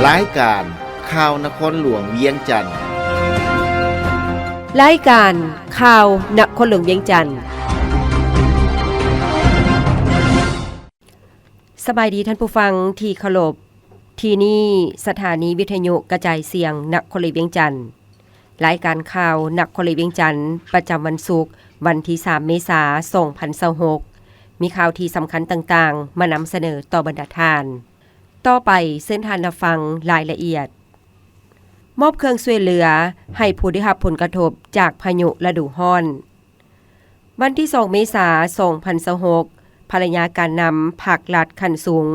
ລາຍການຂ່າວນະຄອນຫຼວງວຽງຈັນ. ລາຍການຂ່າວນະຄອນຫຼວງວຽງຈັນ. ສະບາຍດີທ່ານຜູ້ຟັງທີ່ເຄົາລົບ. ທີ່ນີ້ສະຖານີວິທະຍຸກະຈາຍສຽງນະຄອນຫຼວງວຽງຈັນ. ລາຍການຂ່າວນະຄອນຫຼວງວຽງຈັນ ປະຈຳວັນສຸກ ວັນທີສາມ ເມສາ ສອງພັນຊາວຫົກ ມີຂ່າວທີ່ສຳຄັນຕ່າງໆ ມານຳສະເໜີຕໍ່ບັນດາທ່ານ. ຕໍ່ໄປເຊີນທ່ານຮັບຟັງລາຍລະອຽດ. ມອບເຄື່ອງຊ່ວຍເຫຼືອໃຫ້ຜູ້ໄດ້ຮັບຜົນກະທົບຈາກພາຍຸລະດູຮ້ອນ. ວັນທີສອງ ເມສາ ສອງພັນຊາວຫົກ ພະລະຍາການນຳພັກລັດຂັ້ນສູງ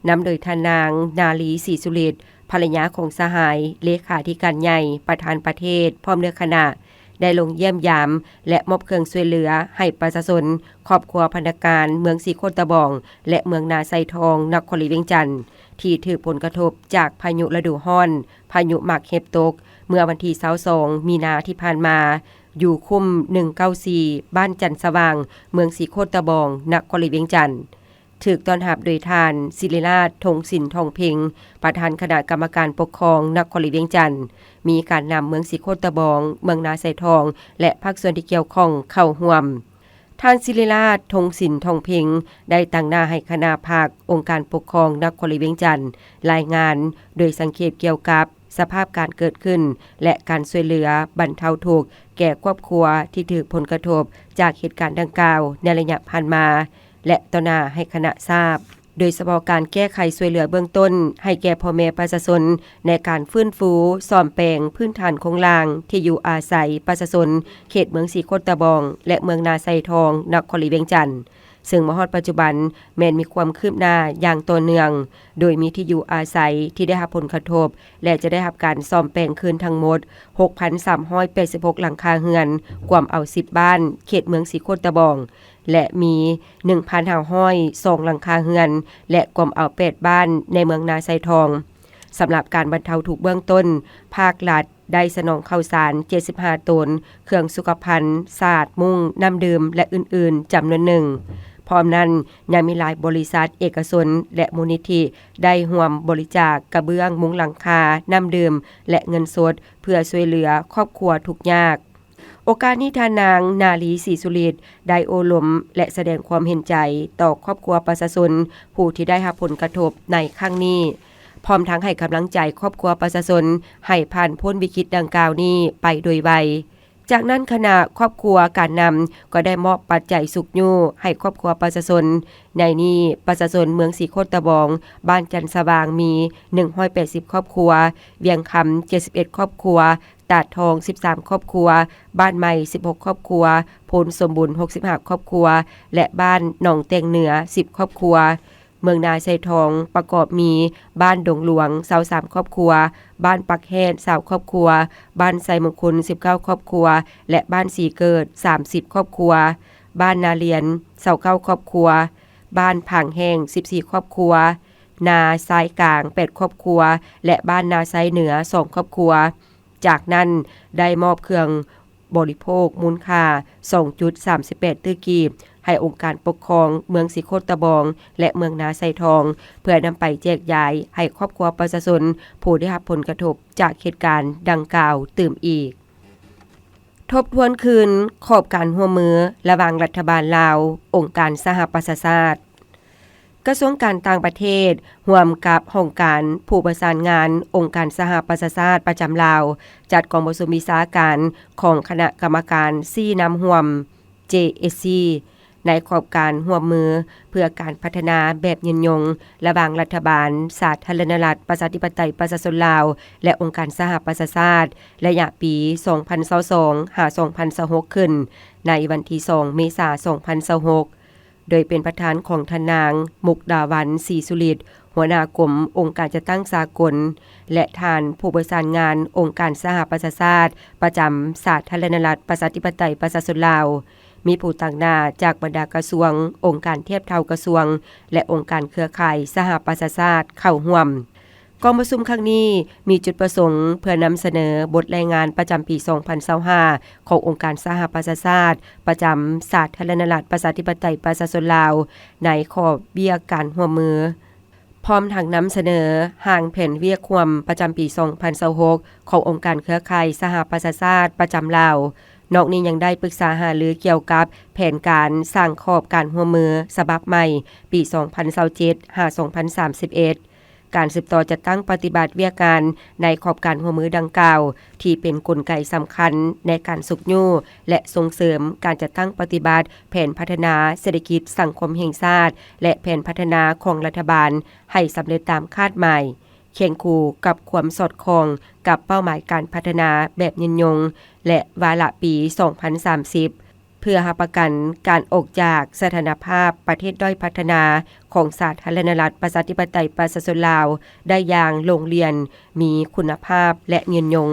ນຳໂດຍທ່ານນາງ ນາລີ ສີສຸລິດ ພະລະຍາຂອງສະຫາຍເລຂາທິການໃຫຍ່ ປະທານປະເທດ ພ້ອມດ້ວຍຄະນະ ໄດ້ລົງຢ້ຽມຢາມ ແລະ ມອບເຄື່ອງຊ່ວຍເຫຼືອໃຫ້ປະຊາຊົນ, ຄອບຄົວພະນັກງານເມືອງສີໂຄດຕະບອງ ແລະ ເມືອງນາຊາຍທອງ ນະຄອນຫຼວງວຽງຈັນ ທີ່ຖືກຜົນກະທົບຈາກພາຍຸລະດູຮ້ອນ ພາຍຸໝາກເຫັບຕົກ ເມື່ອວັນທີຊາວສອງ ມີນາທີ່ຜ່ານມາ ຢູ່ຄຸ້ມໜຶ່ງເກົ້າສີ່ ບ້ານຈັນສະຫວ່າງ ເມືອງສີໂຄດຕະບອງ ນະຄອນຫຼວງວຽງຈັນ. ຖືກຕ້ອນຮັບໂດຍທ່ານ ສິລິລາດ ທົງສິນ ທອງເພັງ ປະທານຄະນະກຳມະການປົກຄອງນະຄອນຫຼວງວຽງຈັນ, ມີການນຳເມືອງສີໂຄດຕະບອງ, ເມືອງນາຊາຍທອງ ແລະ ພາກສ່ວນທີ່ກ່ຽວຂ້ອງເຂົ້າຮ່ວມ. ທ່ານ ສິລິລາດ ທົງສິນ ທອງເພັງ ໄດ້ຕາງໜ້າໃຫ້ຄະນະພັກອົງການປົກຄອງນະຄອນຫຼວງວຽງຈັນ ລາຍງານໂດຍສັງເຂບກ່ຽວກັບ ສະພາບການເກີດຂຶ້ນ ແລະ ການຊ່ວຍເຫຼືອບັນເທົາທຸກແກ່ຄອບຄົວທີ່ຖືກຜົນກະທົບຈາກເຫດການດັ່ງກ່າວໃນໄລຍະຜ່ານມາ ແລະ ຕໍ່ໜ້າໃຫ້ຄະນະຊາບ, ໂດຍສະເພາະການແກ້ໄຂຊ່ວຍເຫຼືອເບື້ອງຕົ້ນໃຫ້ແກ່ພໍ່ແມ່ປະຊາຊົນ ໃນການຟື້ນຟູສ້ອມແປງພື້ນຖານໂຄງລ່າງທີ່ຢູ່ອາໄສປະຊາຊົນເຂດເມືອງສີໂຄດຕະບອງ ແລະ ເມືອງນາຊາຍທອງ ນະຄອນຫຼວງວຽງຈັນ. ເຊິ່ງມາຮອດປັດຈຸບັນແມ່ນມີຄວາມຄືບໜ້າຢ່າງຕໍ່ເນື່ອງ, ໂດຍມີທີ່ຢູ່ອາໄສທີ່ໄດ້ຮັບຜົນກະທົບ ແລະ ຈະໄດ້ຮັບການສ້ອມແປງຄືນທັງໝົດ ຫົກພັນສາມຮ້ອຍແປດສິບຫົກ ຫຼັງຄາເຮືອນ, ກວມເອົາ ສິບ ບ້ານເຂດເມືອງສີໂຄດຕະບອງ ແລະ ມີ ໜຶ່ງພັນຫ້າຮ້ອຍສອງ ຫຼັງຄາເຮືອນ ແລະ ກວມເອົາ ແປດ ບ້ານໃນເມືອງນາຊາຍທອງ. ສຳລັບການບັນເທົາທຸກເບື້ອງຕົ້ນ, ພາກລັດ ໄດ້ສະໜອງເຂົ້າສານ ເຈັດສິບຫ້າ ໂຕນ, ເຄື່ອງສຸຂະພັນ, ສາດ, ມຸ້ງ, ນ້ຳດື່ມ ແລະ ອື່ນໆ ຈຳນວນໜຶ່ງ. ພ້ອມນັ້ນ, ຍັງມີຫຼາຍບໍລິສັດເອກະຊົນ ແລະ ມູນນິທິ ໄດ້ຮ່ວມບໍລິຈາກກະເບື້ອງ, ມຸງຫຼັງຄາ, ນ້ຳດື່ມ ແລະ ເງິນສົດ ເພື່ອຊ່ວຍເຫຼືອຄອບຄົວທຸກຍາກ. ໂອກາດນີ້, ທ່ານນາງ ນາລີ ສີສຸລິດ ໄດ້ໂອ້ລົມ ແລະ ສະແດງຄວາມເຫັນໃຈຕໍ່ຄອບຄົວປະຊາຊົນຜູ້ທີ່ໄດ້ຮັບຜົນກະທົບໃນຄັ້ງນີ້, ພ້ອມທັງໃຫ້ກຳລັງໃຈຄອບຄົວປະຊາຊົນໃຫ້ຜ່ານພົ້ນວິກິດດັ່ງກ່າວນີ້ໄປໂດຍໄວ. ຈາກນັ້ນ, ຄະນະຄອບຄົວການນຳກໍໄດ້ມອບປັດໄຈຊຸກຍູ້ໃຫ້ຄອບຄົວປະຊາຊົນ. ໃນນີ້, ປະຊາຊົນເມືອງສີໂຄດຕະບອງ, ບ້ານຈັນສະຫວ່າງ ມີ ໜຶ່ງຮ້ອຍແປດສິບ ຄອບຄົວ, ວຽງຄຳ ເຈັດສິບເອັດ ຄອບຄົວ, ຕາດທອງ ສິບສາມ ຄອບຄົວ, ບ້ານໃໝ່ ສິບຫົກ ຄອບຄົວ, ໂພນສົມບູນ ຫົກສິບຫ້າ ຄອບຄົວ ແລະ ບ້ານໜອງແຕ່ງເໜືອ ສິບ ຄອບຄົວ. ເມືອງນາຊາຍທອງປະກອບມີ ບ້ານດົງຫຼວງ ຊາວສາມ ຄອບຄົວ, ບ້ານປາກແຮດ ຊາວ ຄອບຄົວ, ບ້ານໄຊມຸງຄຸນ ສິບເກົ້າ ຄອບຄົວ ແລະ ບ້ານສີເກີດ ສາມສິບ ຄອບຄົວ, ບ້ານນາລຽນ ຊາວເກົ້າ ຄອບຄົວ, ບ້ານຜາງແຫ້ງ ສິບສີ່ ຄອບຄົວ, ນາຊາຍກາງ ແປດ ຄອບຄົວ ແລະ ບ້ານນາຊາຍເໜືອ ສອງ ຄອບຄົວ. ຈາກນັ້ນໄດ້ມອບເຄື່ອງບໍລິໂພກມູນຄ່າ ສອງຈຸດສາມສິບແປດ ຕື້ກີບ ໃຫ້ອົງການປົກຄອງເມືອງສີໂຄດຕະບອງ ແລະ ເມືອງນາຊາຍທອງ ເພື່ອນຳໄປແຈກຢາຍໃຫ້ຄອບຄົວປະຊາຊົນຜູ້ໄດ້ຮັບຜົນກະທົບຈາກເຫດການດັ່ງກ່າວຕື່ມອີກ. ທົບທວນຄືນຂອບການຮ່ວມມືລະຫວ່າງລັດຖະບານລາວ, ອົງການສະຫະປະຊາຊາດ. ກະຊວງການຕ່າງປະເທດ ຮ່ວມກັບຫ້ອງການຜູ້ປະສານງານອົງການສະຫະປະຊາຊາດປະຈຳລາວ ຈັດກອງປະຊຸມວິຊາການຂອງຄະນະກຳມະການຊີ້ນຳຮ່ວມ ເຈເອຊຊີ ໃນຂອບການຮ່ວມມືເພື່ອການພັດທະນາແບບຍືນຍົງ ລະຫວ່າງລັດຖະບານສາທາລະນະລັດ ປະຊາທິປະໄຕ ປະຊາຊົນລາວ ແລະ ອົງການສະຫະປະຊາຊາດ ໄລຍະປີ ສອງພັນຊາວສອງ ຫາ ສອງພັນຊາວຫົກ ຂຶ້ນໃນວັນທີສອງ ເມສາ ສອງພັນຊາວຫົກ ໂດຍເປັນປະທານຂອງທ່ານນາງ ມຸກດາວັນ ສີສຸລິດ ຫົວໜ້າກົມອົງການຈັດຕັ້ງສາກົນ ແລະ ທ່ານຜູ້ປະສານງານອົງການສະຫະປະຊາຊາດ ປະຈຳສາທາລະນະລັດ ປະຊາທິປະໄຕ ປະຊາຊົນລາວ, ມີຜູ້ຕາງໜ້າຈາກບັນດາກະຊວງ, ອົງການທຽບເທົ່າກະຊວງ ແລະ ອົງການເຄືອຂ່າຍສະຫະປະຊາຊາດເຂົ້າຮ່ວມ. ກອງປະຊຸມຄັ້ງນີ້ມີຈຸດປະສົງເພື່ອນຳສະເໜີບົດລາຍງານປະຈຳປີ ສອງພັນຊາວຫ້າ ຂອງອົງການສະຫະປະຊາຊາດ ປະຈຳສາທາລະນະລັດ ປະຊາທິປະໄຕ ປະຊາຊົນລາວ ໃນຂອບວຽກການຮ່ວມມື. ພ້ອມທັງນຳສະເໜີຮ່າງແຜນວຽກຮ່ວມປະຈຳປີສອງພັນຊາວຫົກ ຂອງອົງການເຄືອຂ່າຍສະຫະປະຊາຊາດປະຈຳລາວ. ນອກນີ້ຍັງໄດ້ປຶກສາຫາລືກ່ຽວກັບແຜນການສ້າງຂອບການຮ່ວມມືສະບັບໃໝ່ ປີສອງພັນຊາວເຈັດ ຫາ ສອງພັນສາມສິບເອັດ. ການສືບຕໍ່ຈັດຕັ້ງປະຕິບັດວຽກງານໃນຂອບການຮ່ວມມືດັ່ງກ່າວ ທີ່ເປັນກົນໄກສຳຄັນໃນການຊຸກຍູ້ ແລະ ສົ່ງເສີມການຈັດຕັ້ງປະຕິບັດແຜນພັດທະນາເສດຖະກິດສັງຄົມແຫ່ງຊາດ ແລະ ແຜນພັດທະນາຂອງລັດຖະບານ ໃຫ້ສຳເລັດຕາມຄາດໝາຍ, ຄຽງຄູ່ກັບຄວາມສອດຄ່ອງກັບເປົ້າໝາຍການພັດທະນາແບບຍືນຍົງ ແລະ ວາລະປີສອງພັນສາມສິບ ເພື່ອຮັບປະກັນການອອກຈາກສະຖານະພາບປະເທດດ້ອຍພັດທະນາຂອງສາທາລະນະລັດ ປະຊາທິປະໄຕ ປະຊາຊົນລາວ ໄດ້ຢ່າງໂລ່ງລຽນ, ມີຄຸນນະພາບ ແລະ ຍືນຍົງ.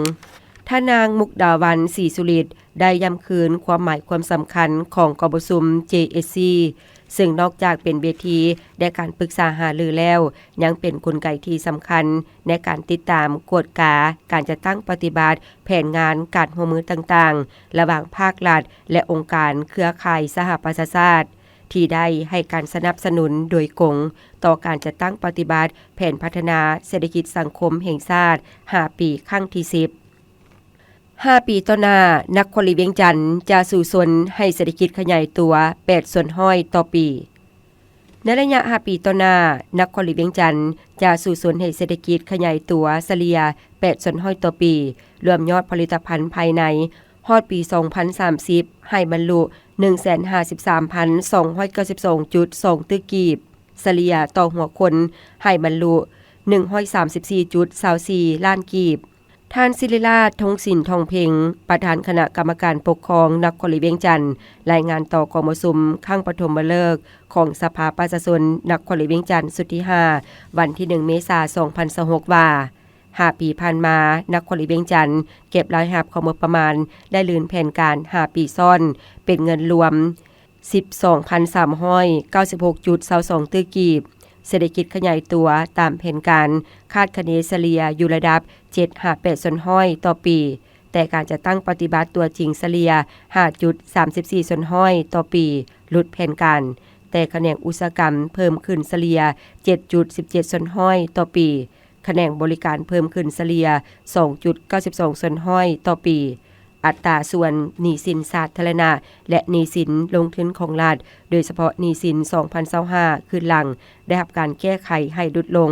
ທ່ານນາງ ມຸກດາວັນ ສີສຸລິດ ໄດ້ຢ້ຳຄືນຄວາມໝາຍຄວາມສຳຄັນຂອງກອງປະຊຸມ ເຈເອຊຊີ ເຊິ່ງນອກຈາກເປັນເວທີໃນການປຶກສາຫາລືແລ້ວ, ຍັງເປັນກົນໄກທີ່ສຳຄັນໃນການຕິດຕາມ, ກວດກາການຈັດຕັ້ງປະຕິບັດແຜນງານການຮ່ວມມືຕ່າງໆ ລະຫວ່າງພາກລັດ ແລະ ອົງການເຄືອຂ່າຍສະຫະປະຊາຊາດ ທີ່ໄດ້ໃຫ້ການສະໜັບສະໜູນໂດຍກົງຕໍ່ການຈັດຕັ້ງປະຕິບັດແຜນພັດທະນາເສດຖະກິດສັງຄົມແຫ່ງຊາດຫ້າປີ ຄັ້ງທີສິບ. ຫ້າປີຕໍ່ໜ້າ, ນະຄອນຫຼວງວຽງຈັນຈະສູ້ຊົນໃຫ້ເສດຖະກິດຂະຫຍາຍຕົວແປດສ່ວນຮ້ອຍຕໍ່ປີ. ໃນໄລຍະຫ້າປີຕໍ່ໜ້າ, ນະຄອນຫຼວງວຽງຈັນຈະສູ້ຊົນໃຫ້ເສດຖະກິດຂະຫຍາຍຕົວສະເລ່ຍແປດສ່ວນຮ້ອຍຕໍ່ປີ, ລວມຍອດຜະລິດຕະພັນພາຍໃນຮອດປີສອງພັນສາມສິບ ໃຫ້ບັນລຸໜຶ່ງແສນຫ້າສິບສາມພັນສອງຮ້ອຍເກົ້າສິບສອງຈຸດສອງຕື້ກີບ, ສະເລ່ຍຕໍ່ຫົວຄົນໃຫ້ບັນລຸໜຶ່ງຮ້ອຍສາມສິບສີ່ຈຸດຊາວສີ່ລ້ານກີບ. ທ່ານ ສິລິລາດ ທົງສິນ ທອງເພັງ ປະທານຄະນະກຳມະການປົກຄອງນະຄອນຫຼວງວຽງຈັນ ລາຍງານຕໍ່ກອງປະຊຸມຄັ້ງປະຖົມມະເລີກຂອງສະພາປະຊາຊົນນະຄອນຫຼວງວຽງຈັນຊຸດທີຫ້າ ວັນທີໜຶ່ງ ເມສາ ສອງພັນຊາວຫົກ ວ່າ ຫ້າປີຜ່ານມາ, ນະຄອນຫຼວງວຽງຈັນເກັບລາຍຮັບຂອງງົບປະມານໄດ້ລື່ນແຜນການຫ້າປີຊ້ອນ ເປັນເງິນລວມ ສິບສອງພັນສາມຮ້ອຍເກົ້າສິບຫົກຈຸດຊາວສອງຕື້ກີບ. ເສດຖະກິດຂະຫຍາຍຕົວຕາມແຜນການ ຄາດຄະເນສະເລ່ຍຢູ່ລະດັບເຈັດຫາແປດສ່ວນຮ້ອຍຕໍ່ປີ, ແຕ່ການຈັດຕັ້ງປະຕິບັດຕົວຈິງສະເລ່ຍຫ້າຈຸດສາມສິບສີ່ສ່ວນຮ້ອຍຕໍ່ປີ, ຫຼຸດແຜນການ, ແຕ່ຂະແໜງອຸດສາຫະກຳເພີ່ມຂຶ້ນສະເລ່ຍເຈັດຈຸດສິບເຈັດສ່ວນຮ້ອຍຕໍ່ປີ, ຂະແໜງບໍລິການເພີ່ມຂຶ້ນສະເລ່ຍສອງຈຸດເກົ້າສິບສອງສ່ວນຮ້ອຍຕໍ່ປີ. ອັດຕາສ່ວນໜີ້ສິນສາທາລະນະ ແລະ ໜີ້ສິນລົງທຶນຂອງລັດ, ໂດຍສະເພາະໜີ້ສິນສອງພັນຊາວຫ້າຄືນຫຼັງ ໄດ້ຮັບການແກ້ໄຂໃຫ້ຫຼຸດລົງ.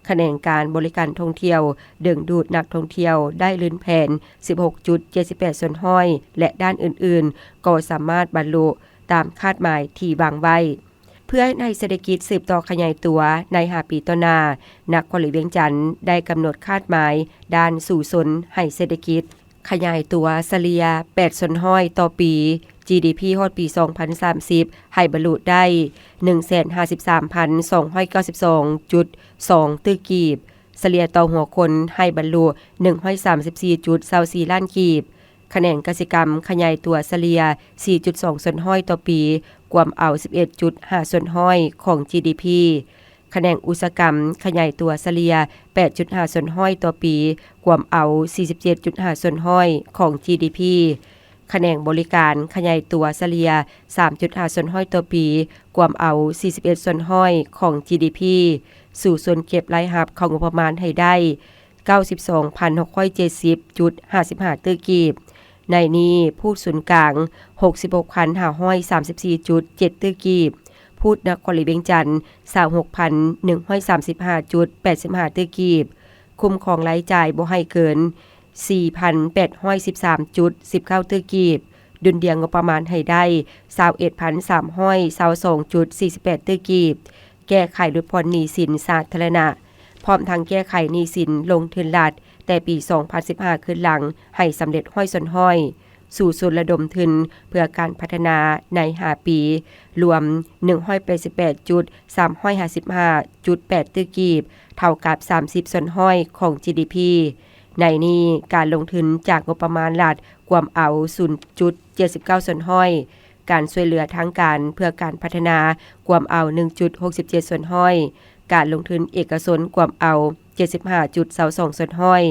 ຂະແໜງການບໍລິການທ່ອງທ່ຽວ ດຶງດູດນັກທ່ອງທ່ຽວໄດ້ລື່ນແຜນສິບຫົກຈຸດເຈັດສິບແປດສ່ວນຮ້ອຍ ແລະ ດ້ານອື່ນໆ ກໍສາມາດບັນລຸຕາມຄາດໝາຍທີ່ວາງໄວ້. ເພື່ອເຮັດໃຫ້ເສດຖະກິດສືບຕໍ່ຂະຫຍາຍຕົວໃນຫ້າປີຕໍ່ໜ້າ, ນະຄອນຫຼວງວຽງຈັນໄດ້ກຳນົດຄາດໝາຍດ້ານສູ້ຊົນໃຫ້ເສດຖະກິດຂະຫຍາຍຕົວສະເລ່ຍແປດສ່ວນຮ້ອຍຕໍ່ປີ, ຈີດີພີ ຮອດປີສອງພັນສາມສິບ ໃຫ້ບັນລຸໄດ້ໜຶ່ງແສນຫ້າສິບສາມພັນສອງຮ້ອຍເກົ້າສິບສອງຈຸດສອງຕື້ກີບ, ສະເລ່ຍຕໍ່ຫົວຄົນໃຫ້ບັນລຸໜຶ່ງຮ້ອຍສາມສິບສີ່ຈຸດຊາວສີ່ລ້ານກີບ. ຂະແໜງກະສິກຳຂະຫຍາຍຕົວສະເລ່ຍສີ່ຈຸດສອງສ່ວນຮ້ອຍຕໍ່ປີ, ກວມເອົາສິບເອັດຈຸດຫ້າສ່ວນຮ້ອຍຂອງຈີດີພີ. ຂະແໜງອຸດສາຫະກຳຂະຫຍາຍຕົວສະເລ່ຍແປດຈຸດຫ້າສ່ວນຮ້ອຍຕໍ່ປີ, ກວມເອົາສີ່ສິບເຈັດຈຸດຫ້າສ່ວນຮ້ອຍຂອງຈີດີພີ. ຂະແໜງບໍລິການຂະຫຍາຍຕົວສະເລ່ຍສາມຈຸດຫ້າສ່ວນຮ້ອຍຕໍ່ປີ, ກວມເອົາສີ່ສິບເອັດສ່ວນຮ້ອຍຂອງຈີດີພີ. ສູ້ຊົນເກັບລາຍຮັບເຂົ້າງົບປະມານໃຫ້ໄດ້ ເກົ້າສິບສອງພັນຫົກຮ້ອຍເຈັດສິບຈຸດຫ້າສິບຫ້າຕື້ກີບ, ໃນນີ້ພູດສູນກາງຫົກສິບຫົກພັນຫ້າຮ້ອຍສາມສິບສີ່ຈຸດເຈັດຕື້ກີບ, ພູດນະຄອນຫຼວງວຽງຈັນຊາວຫົກພັນໜຶ່ງຮ້ອຍສາມສິບຫ້າຈຸດແປດສິບຫ້າຕື້ກີບ, ຄຸ້ມຄອງລາຍຈ່າຍບໍ່ໃຫ້ເກີນສີ່ພັນແປດຮ້ອຍສິບສາມຈຸດສິບເກົ້າຕື້ກີບ, ດຸນດ່ຽງງົບປະມານໃຫ້ໄດ້ຊາວເອັດພັນສາມຮ້ອຍຊາວສອງຈຸດສີ່ສິບແປດຕື້ກີບ, ແກ້ໄຂຫຼຸດຜ່ອນໜີ້ສິນສາທາລະນະ, ພ້ອມທັງແກ້ໄຂໜີ້ສິນລົງທຶນລັດແຕ່ປີສອງພັນສິບຫ້າຄືນຫຼັງໃຫ້ສຳເລັດຮ້ອຍສ່ວນຮ້ອຍ, ສູ້ຊົນລະດົມທຶນເພື່ອການພັດທະນາໃນຫ້າປີ ລວມໜຶ່ງຮ້ອຍແປດສິບແປດຈຸດສາມຮ້ອຍຫ້າສິບຫ້າຈຸດແປດຕື້ກີບ, ເທົ່າກັບສາມສິບສ່ວນຮ້ອຍຂອງຈີດີພີ. ໃນນີ້, ການລົງທຶນຈາກງົບປະມານລັດກວມເອົາສູນຈຸດເຈັດສິບເກົ້າສ່ວນຮ້ອຍ, ການຊ່ວຍເຫຼືອທາງການເພື່ອການພັດທະນາກວມເອົາໜຶ່ງຈຸດຫົກສິບເຈັດສ່ວນຮ້ອຍ, ການລົງທຶນເອກະຊົນກວມເອົາເຈັດສິບຫ້າຈຸດຊາວສອງສ່ວນຮ້ອຍ,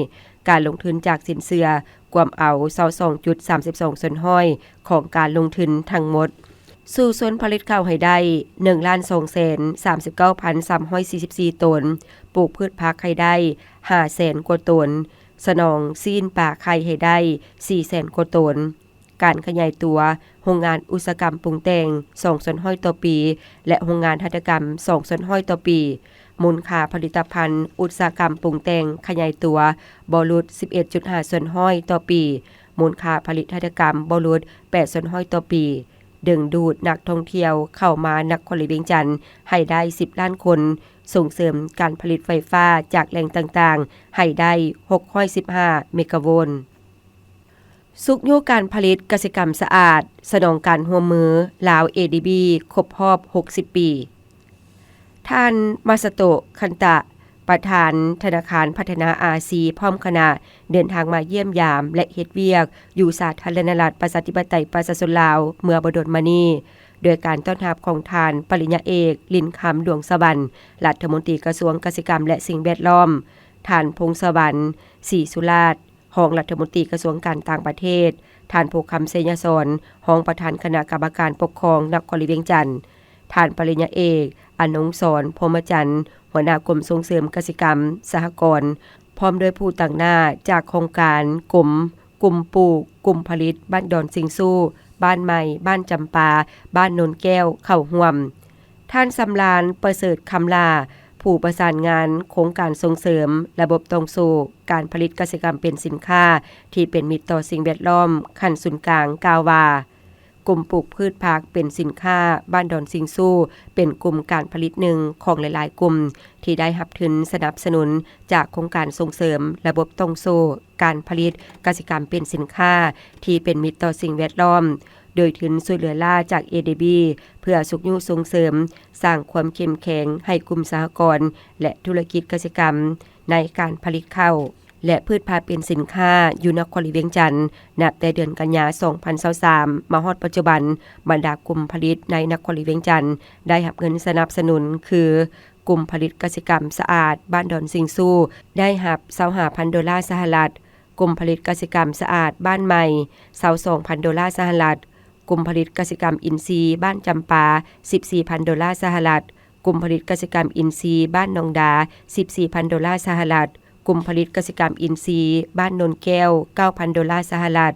ການລົງທຶນຈາກສິນເຊື່ອກວມເອົາຊາວສອງຈຸດສາມສິບສອງສ່ວນຮ້ອຍຂອງການລົງທຶນທັງໝົດ. ສູ້ຊົນຜະລິດເຂົ້າໃຫ້ໄດ້ ໜຶ່ງລ້ານສອງແສນສາມສິບເກົ້າພັນສາມຮ້ອຍສີ່ສິບສີ່ ໂຕນ, ປູກພືດຜັກໃຫ້ໄດ້ ຫ້າແສນກວ່າໂຕນ, ສະໜອງຊີ້ນປາໄຂ່ໃຫ້ໄດ້ ສີ່ແສນກວ່າໂຕນ. ການຂະຫຍາຍຕົວໂຮງງານອຸດສາຫະກຳປຸງແຕ່ງ ສອງສ່ວນຮ້ອຍຕໍ່ປີ ແລະ ໂຮງງານຫັດຖະກຳ ສອງສ່ວນຮ້ອຍຕໍ່ປີ. ມູນຄ່າຜະລິດຕະພັນອຸດສາຫະກຳປຸງແຕ່ງຂະຫຍາຍຕົວບໍ່ຫຼຸດ ສິບເອັດຈຸດຫ້າສ່ວນຮ້ອຍຕໍ່ປີ, ມູນຄ່າຜະລິດຫັດຖະກຳບໍ່ຫຼຸດ ແປດສ່ວນຮ້ອຍຕໍ່ປີ. ດຶງດູດນັກທ່ອງທ່ຽວເຂົ້າມານະຄອນຫຼວງວຽງຈັນໃຫ້ໄດ້ ສິບລ້ານຄົນ, ສົ່ງເສີມການຜະລິດໄຟຟ້າຈາກແຫຼ່ງຕ່າງໆໃຫ້ໄດ້ ຫົກຮ້ອຍສິບຫ້າເມກາໂວນ. ຊຸກຍູ້ການຜະລິດກະສິກຳສະອາດ ສະໜອງການຮ່ວມມືລາວ ເອດີບີ ຄົບຮອບ ຫົກສິບປີ. ທ່ານ ມາຊາໂຕະ ຄັນຕະ ປະທານທະນາຄານພັດທະນາອາຊີ ພ້ອມຄະນະ ເດີນທາງມາຢ້ຽມຢາມ ແລະ ເຮັດວຽກຢູ່ສາທາລະນະລັດ ປະຊາທິປະໄຕ ປະຊາຊົນລາວ ເມື່ອບໍ່ດົນມານີ້ ໂດຍການຕ້ອນຮັບຂອງທ່ານ ປະລິນຍາເອກ ລິນຄຳ ດວງສະຫວັນ ລັດຖະມົນຕີກະຊວງກະສິກຳ ແລະ ສິ່ງແວດລ້ອມ, ທ່ານ ພົງສະຫວັນ ສີສຸລາດ ຮອງລັດຖະມົນຕີກະຊວງການຕ່າງປະເທດ, ທ່ານ ພູຄຳ ໄຊຍະສອນ ຮອງປະທານຄະນະກຳມະການປົກຄອງນະຄອນຫຼວງວຽງຈັນ, ທ່ານ ປະລິນຍາເອກ ອະນົງສອນ ພົມມະຈັນ ຫົວໜ້າກົມສົ່ງເສີມກະສິກຳສະຫະກອນ, ພ້ອມດ້ວຍຜູ້ຕາງໜ້າຈາກໂຄງການ ກົມ, ກຸ່ມປູກ, ກຸ່ມຜະລິດ ບ້ານດອນຊິງຊູ, ບ້ານໃໝ່, ບ້ານຈຳປາ, ບ້ານໂນນແກ້ວ ເຂົ້າຮ່ວມ. ທ່ານ ສຳລານ ປະເສີດຄຳຫຼ້າ ຜູ້ປະສານງານໂຄງການສົ່ງເສີມລະບົບຕ່ອງໂສ້ການຜະລິດກະສິກຳເປັນສິນຄ້າທີ່ເປັນມິດຕໍ່ສິ່ງແວດລ້ອມຂັ້ນສູນກາງ ກ່າວວ່າ ກຸ່ມປູກພືດຜັກເປັນສິນຄ້າບ້ານດອນຊິງຊູ ເປັນກຸ່ມການຜະລິດໜຶ່ງຂອງຫຼາຍໆກຸ່ມ ທີ່ໄດ້ຮັບທຶນສະໜັບສະໜູນຈາກໂຄງການສົ່ງເສີມລະບົບຕ່ອງໂສ້ການຜະລິດກະສິກຳເປັນສິນຄ້າທີ່ເປັນມິດຕໍ່ສິ່ງແວດລ້ອມ ໂດຍທຶນຊ່ວຍເຫຼືອລ້າຈາກ ເອດີບີ ເພື່ອຊຸກຍູ້ສົ່ງເສີມ ສ້າງຄວາມເຂັ້ມແຂງໃຫ້ກຸ່ມສະຫະກອນ ແລະ ທຸລະກິດກະສິກຳໃນການຜະລິດເຂົ້າ ແລະ ພືດຜັກເປັນສິນຄ້າຢູ່ນະຄອນຫຼວງວຽງຈັນ. ນັບແຕ່ເດືອນກັນຍາ ສອງພັນຊາວສາມ ມາຮອດປັດຈຸບັນ, ບັນດາກຸ່ມຜະລິດໃນນະຄອນຫຼວງວຽງຈັນໄດ້ຮັບເງິນສະໜັບສະໜູນຄື ກຸ່ມຜະລິດກະສິກຳສະອາດບ້ານດອນຊິງຊູ ໄດ້ຮັບ ຊາວຫ້າພັນໂດລາສະຫະລັດ, ກຸ່ມຜະລິດກະສິກຳສະອາດບ້ານໃໝ່ ຊາວສອງພັນໂດລາສະຫະລັດ, ກຸ່ມຜະລິດກະສິກຳອິນຊີບ້ານຈຳປາ ສິບສີ່ພັນໂດລາສະຫະລັດ, ກຸ່ມຜະລິດກະສິກຳອິນຊີບ້ານໜອງດາ ສິບສີ່ພັນໂດລາສະຫະລັດ, ກຸ່ມຜະລິດກະສິກຳອິນຊີບ້ານໂນນແກ້ວ ເກົ້າພັນໂດລາສະຫະລັດ,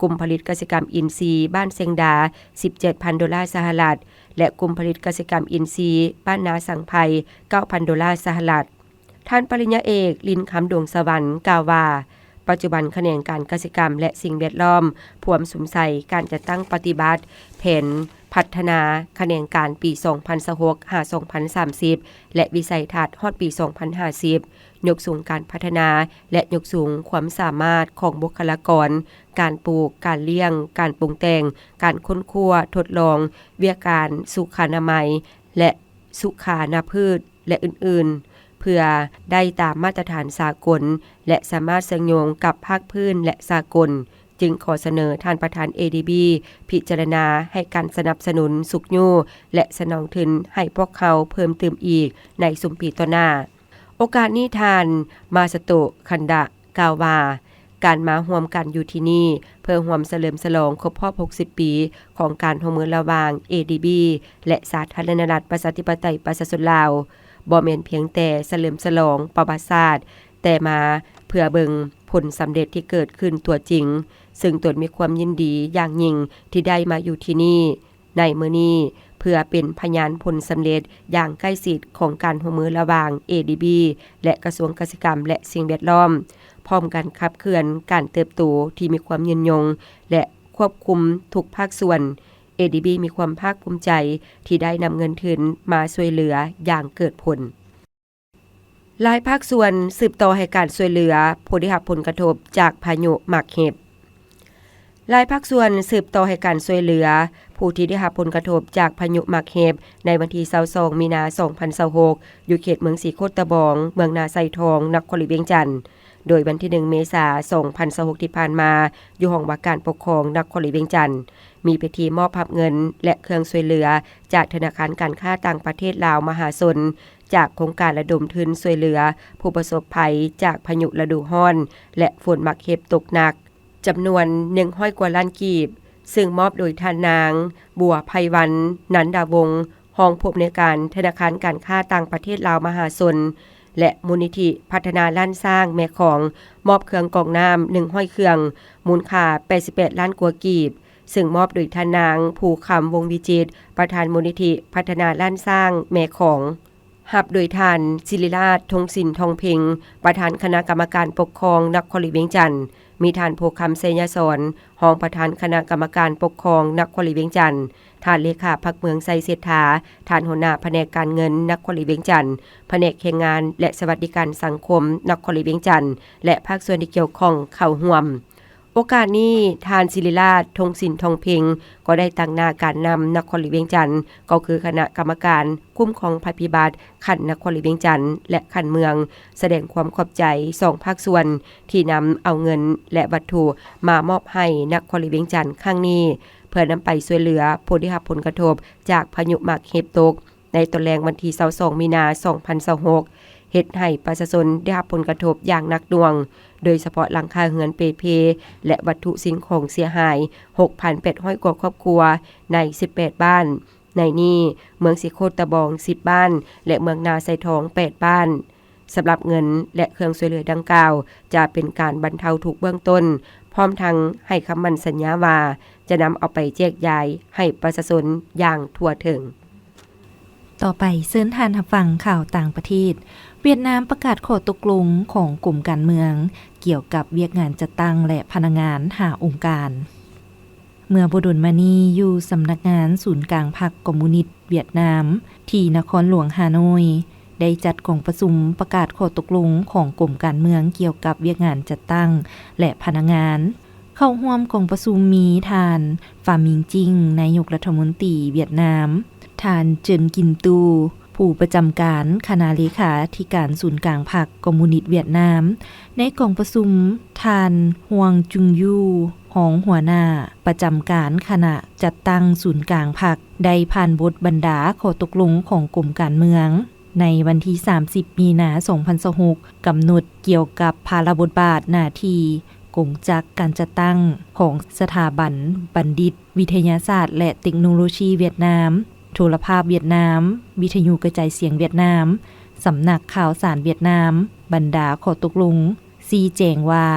ກຸ່ມຜະລິດກະສິກຳອິນຊີບ້ານເຊງດາ ສິບເຈັດພັນໂດລາສະຫະລັດ ແລະ ກຸ່ມຜະລິດກະສິກຳອິນຊີບ້ານນາສັງໄພ ເກົ້າພັນໂດລາສະຫະລັດ. ທ່ານປະລິນຍາເອກ ລິນຄຳ ດວງສະຫວັນ ກ່າວວ່າ ປັດຈຸບັນຂະແໜງການກະສິກຳ ແລະ ສິ່ງແວດລ້ອມພວມສຸມໃສ່ການຈັດຕັ້ງປະຕິບັດແຜນພັດທະນາຂະແໜງການປີສອງພັນຊາວຫົກ ຫາ ສອງພັນສາມສິບ ແລະ ວິໄສທັດຮອດປີສອງພັນຫ້າສິບ ຍົກສູງການພັດທະນາ ແລະ ຍົກສູງຄວາມສາມາດຂອງບຸກຄະລາກອນ ການປູກ, ການລ້ຽງ, ການປຸງແຕ່ງ, ການຄົ້ນຄວ້າ, ທົດລອງ, ວຽກການສຸຂານະໄມ ແລະ ສຸຂານະພືດ ແລະ ອື່ນໆ ເພື່ອໄດ້ຕາມມາດຕະຖານສາກົນ ແລະ ສາມາດເຊື່ອມໂຍງກັບພາກພື້ນ ແລະ ສາກົນ, ຈຶ່ງຂໍສະເໜີທ່ານປະທານ ເອດີບີ ພິຈາລະນາໃຫ້ການສະໜັບສະໜູນຊຸກຍູ້ ແລະ ສະໜອງທຶນໃຫ້ພວກເຮົາເພີ່ມຕື່ມອີກໃນຊຸມປີຕໍ່ໜ້າ. ໂອກາດນີ້ ທ່ານ ມາຊາໂຕະ ຄັນດະ ກ່າວວ່າ ການມາຮ່ວມກັນຢູ່ທີ່ນີ້ ເພື່ອຮ່ວມສະເຫຼີມສະຫຼອງຄົບຮອບຫົກສິບປີຂອງການຮ່ວມມືລະຫວ່າງ ເອດີບີ ແລະ ສາທາລະນະລັດ ປະຊາທິປະໄຕ ປະຊາຊົນລາວ ບໍ່ແມ່ນພຽງແຕ່ສະເຫຼີມສະຫຼອງປະຫວັດສາດ, ແຕ່ມາເພື່ອເບິ່ງຜົນສຳເລັດທີ່ເກີດຂຶ້ນຕົວຈິງ, ເຊິ່ງຕົນມີຄວາມຍິນດີຢ່າງຍິ່ງທີ່ໄດ້ມາຢູ່ທີ່ນີ້. ໃນມື້ນີ້ ເພື່ອເປັນພະຍານຜົນສຳເລັດຢ່າງໃກ້ຊິດຂອງການຮ່ວມມືລະຫວ່າງ ເອດີບີ ແລະ ກະຊວງກະສິກຳ ແລະ ສິ່ງແວດລ້ອມ, ພ້ອມກັນຂັບເຄື່ອນການເຕີບໂຕທີ່ມີຄວາມຍືນຍົງ ແລະ ຄວບຄຸມທຸກພາກສ່ວນ. ເອດີບີ ມີຄວາມພາກພູມໃຈທີ່ໄດ້ນຳເງິນທຶນມາຊ່ວຍເຫຼືອຢ່າງເກີດຜົນ. ຫຼາຍພາກສ່ວນສືບຕໍ່ໃຫ້ການຊ່ວຍເຫຼືອຜູ້ໄດ້ຮັບຜົນກະທົບຈາກພາຍຸໝາກເຫັບ. ຫຼາຍພາກສ່ວນສືບຕໍ່ໃຫ້ການຊ່ວຍເຫຼືອຜູ້ທີ່ໄດ້ຮັບຜົນກະທົບຈາກພາຍຸໝາກເຫັບ ໃນວັນທີຊາວສອງ ມີນາ ສອງພັນຊາວຫົກ ຢູ່ເຂດເມືອງສີໂຄດຕະບອງ, ເມືອງນາໄຊທອງ, ນະຄອນຫຼວງວຽງຈັນ. ໂດຍວັນທີໜຶ່ງ ເມສາ ສອງພັນຊາວຫົກ ທີ່ຜ່ານມາ, ຢູ່ຫ້ອງວ່າການປົກຄອງນະຄອນຫຼວງວຽງຈັນ, ມີພິທີມອບຮັບເງິນ ແລະ ເຄື່ອງຊ່ວຍເຫຼືອຈາກທະນາຄານການຄ້າຕ່າງປະເທດລາວມະຫາຊົນ, ຈາກໂຄງການລະດົມທຶນຊ່ວຍເຫຼືອຜູ້ປະສົບໄພຈາກພາຍຸລະດູຮ້ອນ ແລະ ຝົນໝາກເຫັບຕົກໜັກ ຈຳນວນໜຶ່ງຮ້ອຍກວ່າລ້ານກີບ, ເຊິ່ງມອບໂດຍທ່ານນາງ ບົວໄພວັນ ນັນດາວົງ ຮອງຜູ້ອຳນວຍການທະນາຄານການຄ້າຕ່າງປະເທດລາວມະຫາຊົນ ແລະ ມູນນິທິພັດທະນາລ້ານຊ້າງແມ່ຂອງ ມອບເຄື່ອງກອງນ້ຳ ໜຶ່ງຮ້ອຍເຄື່ອງ ມູນຄ່າ ແປດສິບແປດລ້ານກວ່າກີບ, ເຊິ່ງມອບໂດຍທ່ານນາງ ພູຄຳ ວົງວິຈິດ ປະທານມູນນິທິພັດທະນາລ້ານຊ້າງແມ່ຂອງ. ຮັບໂດຍທ່ານ ສິລິລາດ ທົງສິນ ທອງເພັງ ປະທານຄະນະກຳມະການປົກຄອງນະຄອນຫຼວງວຽງຈັນ, ມີທ່ານ ພູຄຳ ໄຊຍະສອນ ຮອງປະທານຄະນະກຳມະການປົກຄອງນະຄອນຫຼວງວຽງຈັນ, ທ່ານເລຂາພັກເມືອງ ໄຊເສດຖາ, ທ່ານຫົວໜ້າພະແນກການເງິນນະຄອນຫຼວງວຽງຈັນ, ພະແນກແຮງງານ ແລະ ສະຫວັດດີການສັງຄົມນະຄອນຫຼວງວຽງຈັນ ແລະ ພາກສ່ວນທີ່ກ່ຽວຂ້ອງເຂົ້າຮ່ວມ. ໂອກາດນີ້, ທ່ານ ສິລິລາດ ທົງສິນ ທອງເພັງ ກໍໄດ້ຕາງໜ້າການນຳນະຄອນຫຼວງວຽງຈັນ, ກໍຄືຄະນະກຳມະການຄຸ້ມຄອງໄພພິບັດຂັ້ນນະຄອນຫຼວງວຽງຈັນ ແລະ ຂັ້ນເມືອງ, ສະແດງຄວາມຂອບໃຈສອງພາກສ່ວນທີ່ນຳເອົາເງິນ ແລະ ວັດຖຸມາມອບໃຫ້ນະຄອນຫຼວງວຽງຈັນຄັ້ງນີ້, ເພື່ອນຳໄປຊ່ວຍເຫຼືອຜູ້ໄດ້ຮັບຜົນກະທົບຈາກພາຍຸໝາກເຫັບຕົກ ໃນຕອນແລງວັນທີຊາວສອງ ມີນາ ສອງພັນຊາວຫົກ ເຮັດໃຫ້ປະຊາຊົນໄດ້ຮັບຜົນກະທົບຢ່າງໜັກໜ່ວງ, ໂດຍສະເພາະຫຼັງຄາເຮືອນເປ່ເພ ແລະ ວັດຖຸສິ່ງຂອງເສຍຫາຍ ຫົກພັນແປດຮ້ອຍກວ່າຄອບຄົວ ໃນສິບແປດບ້ານ. ໃນນີ້, ເມືອງສີໂຄດຕະບອງ ສິບບ້ານ ແລະ ເມືອງນາຊາຍທອງ ແປດບ້ານ. ສຳລັບເງິນ ແລະ ເຄື່ອງຊ່ວຍເຫຼືອດັ່ງກ່າວ ຈະເປັນການບັນເທົາທຸກເບື້ອງຕົ້ນ, ພ້ອມທັງໃຫ້ຄຳໝັ້ນສັນຍາວ່າ ຈະນຳເອົາໄປແຈກຢາຍໃຫ້ປະຊາຊົນຢ່າງທົ່ວເຖິງ. ຕໍ່ໄປເຊີນທ່ານຮັບຟັງຂ່າວຕ່າງປະເທດ. ຫວຽດນາມປະກາດຂໍ້ຕົກລົງຂອງກົມການເມືອງ ກ່ຽວກັບວຽກງານຈັດຕັ້ງ ແລະ ພະນັກງານຫ້າອົງການ. ເມື່ອບໍ່ດົນມານີ້, ຢູ່ສຳນັກງານສູນກາງພັກຄອມມູນິດຫວຽດນາມ ທີ່ນະຄອນຫຼວງຮ່າໂນ້ຍ ໄດ້ຈັດກອງປະຊຸມປະກາດຂໍ້ຕົກລົງຂອງກົມການເມືອງ ກ່ຽວກັບວຽກງານຈັດຕັ້ງ ແລະ ພະນັກງານ. ເຂົ້າຮ່ວມກອງປະຊຸມມີທ່ານ ຟາມິງຈິງ ນາຍົກລັດຖະມົນຕີຫວຽດນາມ, ທ່ານ ເຈີນກິນຕູ ຜູ້ປະຈຳການຄະນະເລຂາທິການສູນກາງພັກຄອມມູນິດຫວຽດນາມ, ໃນກອງປະຊຸມ, ທ່ານ ຮວງ ຈຸງຢູ ຮອງຫົວໜ້າປະຈຳການຄະນະຈັດຕັ້ງສູນກາງພັກ ໄດ້ຜ່ານບົດບັນດາຂໍ້ຕົກລົງຂອງກົມການເມືອງ ໃນວັນທີສາມສິບ ມີນາ ສອງພັນຊາວຫົກ ກຳນົດກ່ຽວກັບພາລະບົດບາດໜ້າທີ່ ກົງຈັກການຈັດຕັ້ງຂອງສະຖາບັນບັນດິດວິທະຍາສາດ ແລະ ເຕັກໂນໂລຊີຫວຽດນາມ, ໂທລະພາບຫວຽດນາມ, ວິທະຍຸກະຈາຍສຽງຫວຽດນາມ, ສຳນັກຂ່າວສານຫວຽດນາມ, ບັນດາຂໍ້ຕົກລົງ ຊີ້ແຈງວ່າ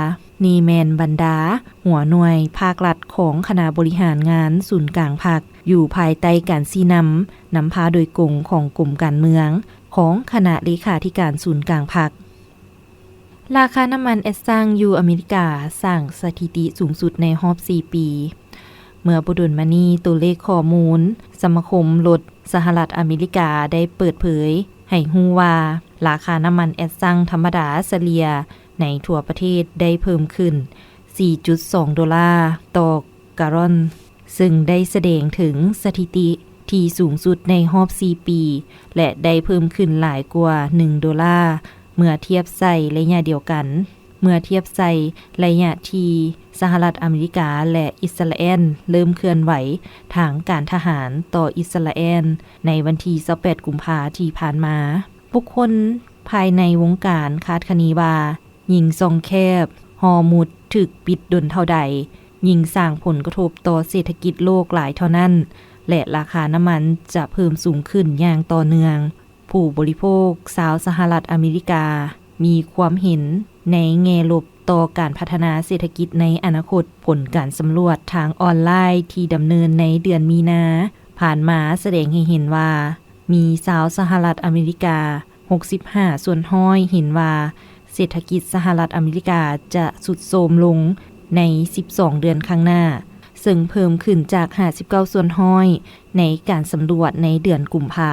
ນີ້ແມ່ນບັນດາຫົວໜ່ວຍພາກລັດຂອງຄະນະບໍລິຫານງານສູນກາງພັກ ຢູ່ພາຍໃຕ້ການຊີ້ນຳ, ນຳພາໂດຍກົງຂອງກົມການເມືອງ ຂອງຄະນະເລຂາທິການສູນກາງພັກ. ລາຄານ້ຳມັນແອັດຊັງຢູ່ອາເມລິກາສ້າງສະຖິຕິສູງສຸດໃນຮອບສີ່ປີ. ເມື່ອບໍ່ດົນມານີ້, ຕົວເລກຂໍ້ມູນສະມາຄົມລົດສະຫະລັດອາເມລິກາໄດ້ເປີດເຜີຍໃຫ້ຮູ້ວ່າ ລາຄານ້ຳມັນແອັດຊັງທຳມະດາສະເລ່ຍໃນທົ່ວປະເທດໄດ້ເພີ່ມຂຶ້ນສີ່ຈຸດສອງໂດລາຕໍ່ກາລອນ, ເຊິ່ງໄດ້ສະແດງເຖິງສະຖິຕິທີ່ສູງສຸດໃນຮອບສີ່ປີ ແລະ ໄດ້ເພີ່ມຂຶ້ນຫຼາຍກວ່າໜຶ່ງໂດລາ ເມື່ອທຽບໃສ່ໄລຍະດຽວກັນ, ເມື່ອທຽບໃສ່ໄລຍະທີ່ສະຫະລັດອາເມລິກາ ແລະ ອິດສະຣາແອນເລີ່ມເຄື່ອນໄຫວທາງການທະຫານຕໍ່ອິດສະຣາແອນໃນວັນທີຊາວແປດ ກຸມພາທີ່ຜ່ານມາ. ບຸກຄົນພາຍໃນວົງການຄາດຄະເນວ່າ ຍິ່ງຊ່ອງແຄບຮໍມຸດຖືກປິດດົນເທົ່າໃດ, ຍິ່ງສ້າງຜົນກະທົບຕໍ່ເສດຖະກິດໂລກຫຼາຍເທົ່ານັ້ນ ແລະ ລາຄານ້ຳມັນຈະເພີ່ມສູງຂຶ້ນຢ່າງຕໍ່ເນື່ອງ. ຜູ້ບໍລິໂພກຊາວສະຫະລັດອາເມລິກາມີຄວາມເຫັນໃນແງ່ລົບຕໍ່ການພັດທະນາເສດຖະກິດໃນອະນາຄົດ. ຜົນການສຳຫຼວດທາງອອນລາຍທີ່ດຳເນີນໃນເດືອນມີນາຜ່ານມາສະແດງໃຫ້ເຫັນວ່າ ມີຊາວສະຫະລັດອາເມລິກາ ຫົກສິບຫ້າສ່ວນຮ້ອຍເຫັນວ່າເສດຖະກິດສະຫະລັດອາເມລິກາຈະຊຸດໂຊມລົງໃນສິບສອງເດືອນຂ້າງໜ້າ, ເຊິ່ງເພີ່ມຂຶ້ນຈາກຫ້າສິບເກົ້າສ່ວນຮ້ອຍໃນການສຳຫຼວດໃນເດືອນກຸມພາ.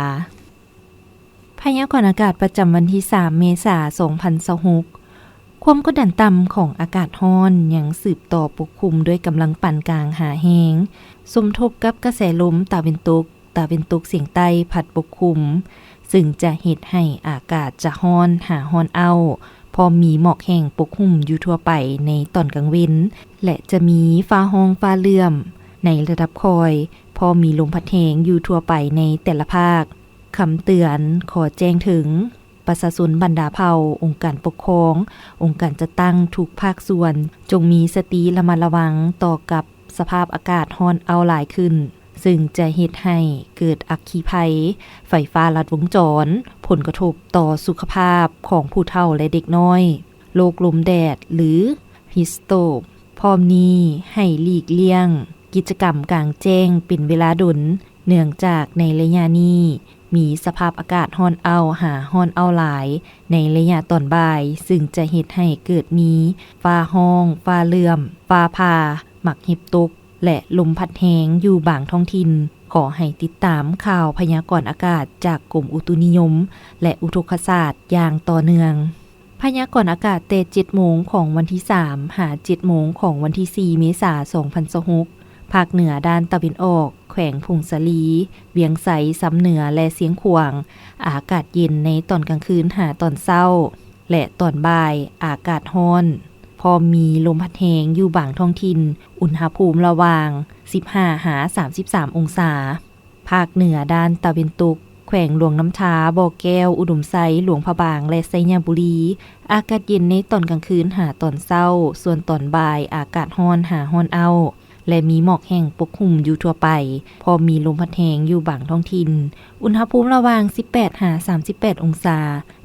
ພະຍາກອນອາກາດປະຈຳວັນທີສາມ ເມສາ ສອງພັນຊາວຫົກ. ຄວາມກົດດັນຕ່ຳຂອງອາກາດຮ້ອນຍັງສືບຕໍ່ປົກຄຸມດ້ວຍກຳລັງປານກາງຫາແຮງ, ສົມທົບກັບກະແສລົມຕາເວັນຕົກ ຕາເວັນຕົກສຽງໃຕ້ພັດປົກຄຸມ, ເຊິ່ງຈະເຮັດໃຫ້ອາກາດຈະຮ້ອນຫາຮ້ອນອ້າວ, ພ້ອມມີໝອກແຫ້ງປົກຫຸ້ມຢູ່ທົ່ວໄປໃນຕອນກາງເວັນ ແລະ ຈະມີຟ້າຮ້ອງຟ້າເຫຼື້ອມໃນລະດັບຄ່ອຍ, ພ້ອມມີລົມພັດແຮງຢູ່ທົ່ວໄປໃນແຕ່ລະພາກ. ຄຳເຕືອນຂໍແຈ້ງເຖິງປະຊາຊົນບັນດາເຜົ່າ, ອົງການປົກຄອງ, ອົງການຈັດຕັ້ງທຸກພາກສ່ວນ, ຈົ່ງມີສະຕິລະມັດລະວັງຕໍ່ກັບ ສະພາບອາກາດຮ້ອນອ້າວຫຼາຍຂຶ້ນ, ເຊິ່ງຈະເຮັດໃຫ້ເກີດອັກຄີໄພ, ໄຟຟ້າລັດວົງຈອນ, ຜົນກະທົບຕໍ່ສຸຂະພາບຂອງຜູ້ເຖົ້າ ແລະ ເດັກນ້ອຍ, ໂລກລົມແດດ ຫຼື heat stroke. ພ້ອມນີ້ໃຫ້ຫຼີກລ່ຽງກິດຈະກຳກາງແຈ້ງເປັນເວລາດົນ, ເນື່ອງຈາກໃນໄລຍະນີ້ມີສະພາບອາກາດຮ້ອນອ້າວຫາຮ້ອນອ້າວຫຼາຍໃນໄລຍະຕອນບ່າຍ, ເຊິ່ງຈະເຮັດໃຫ້ເກີດມີຟ້າຮ້ອງ, ຟ້າເຫຼື້ອມ, ຟ້າຜ່າ, ໝາກເຫັບຕົກ ແລະ ລົມພັດແຮງຢູ່ບາງທ້ອງຖິ່ນ. ຂໍໃຫ້ຕິດຕາມຂ່າວພະຍາກອນອາກາດຈາກກົມອຸຕຸນິຍົມ ແລະ ອຸທົກກະສາດຢ່າງຕໍ່ເນື່ອງ. ພະຍາກອນອາກາດແຕ່ເຈັດໂມງຂອງວັນທີສາມ ຫາເຈັດໂມງຂອງວັນທີສີ່ ເມສາ ສອງພັນຊາວຫົກ, ພາກເໜືອດ້ານຕາເວັນອອກ, ແຂວງຜົ້ງສາລີ, ວຽງໄຊ, ຊຳເໜືອ ແລະ ຊຽງຂວາງ, ອາກາດເຢັນໃນຕອນກາງຄືນຫາຕອນເຊົ້າ ແລະ ຕອນບ່າຍ, ອາກາດຮ້ອນ, ພ້ອມມີລົມພັດແຮງຢູ່ບາງທ້ອງຖິ່ນ, ອຸນຫະພູມລະຫວ່າງສິບຫ້າຫາສາມສິບສາມອົງສາ. ພາກເໜືອດ້ານຕາເວັນຕົກ, ແຂວງຫຼວງນ້ຳທາ, ບໍ່ແກ້ວ, ອຸດົມໄຊ, ຫຼວງພະບາງ ແລະ ໄຊຍະບູລີ, ອາກາດເຢັນໃນຕອນກາງຄືນຫາຕອນເຊົ້າ, ສ່ວນຕອນບ່າຍອາກາດຮ້ອນຫາຮ້ອນອ້າວ ແລະ ມີໝອກແຫ້ງປົກຄຸມຢູ່ທົ່ວໄປ, ພ້ອມມີລົມພັດແຮງຢູ່ບາງທ້ອງຖິ່ນ, ອຸນຫະພູມລະຫວ່າງສິບແປດຫາສາມສິບແປດອົງສາ.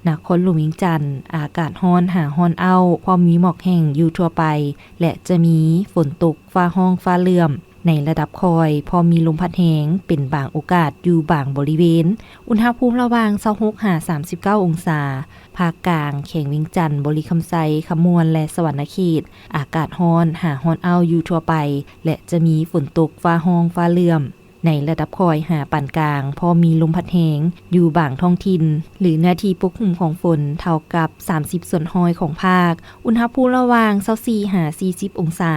ນະຄອນຫຼວງວຽງຈັນ, ອາກາດຮ້ອນຫາຮ້ອນອ້າວ, ພ້ອມມີໝອກແຫ້ງຢູ່ທົ່ວໄປ ແລະ ຈະມີຝົນຕົກ, ຟ້າຮ້ອງ, ຟ້າເຫຼື້ອມ ໃນລະດັບຄ່ອຍ, ພ້ອມມີລົມພັດແຮງເປັນບາງໂອກາດຢູ່ບາງບໍລິເວນ, ອຸນຫະພູມລະຫວ່າງຊາວຫົກຫາສາມສິບເກົ້າອົງສາ. ພາກກາງ, ແຂວງວຽງຈັນ, ບໍລິຄຳໄຊ, ຄຳມ່ວນ ແລະ ສະຫວັນນະເຂດ, ອາກາດຮ້ອນຫາຮ້ອນອ້າວຢູ່ທົ່ວໄປ ແລະ ຈະມີຝົນຕົກ, ຟ້າຮ້ອງ, ຟ້າເຫຼື້ອມ ໃນລະດັບຄ່ອຍຫາປານກາງ, ພ້ອມມີລົມພັດແຮງຢູ່ບາງທ້ອງຖິ່ນ ຫຼື ເນື້ອທີ່ປົກຄຸມຂອງຝົນເທົ່າກັບສາມສິບສ່ວນຮ້ອຍຂອງພາກ, ອຸນຫະພູມລະຫວ່າງຊາວສີ່ຫາສີ່ສິບອົງສາ.